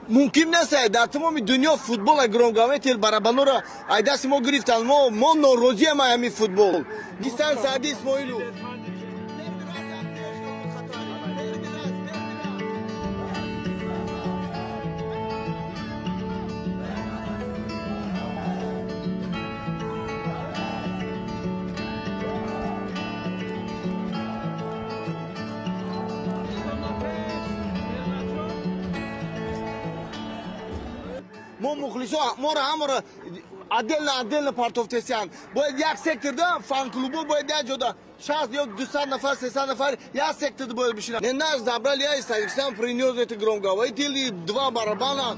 Мумкин нест, дар тамоми дунё футбола громговоритель барабанора ай дасти мо гирифтанд. Мо норозием ай ҳамин футбол. Гистан Саъди Исмоилу. Мо мухлисо моро ҳамаро отдельно отдельно партофтесиянд. Бояд як секторда фан-клубо, бояд як ҷода 60 ё 200 нафар, 300 нафар як секторда бояд бишинанд. Не, нас забрали, я из Таджикистана принес это громкоговоритель, два барабана.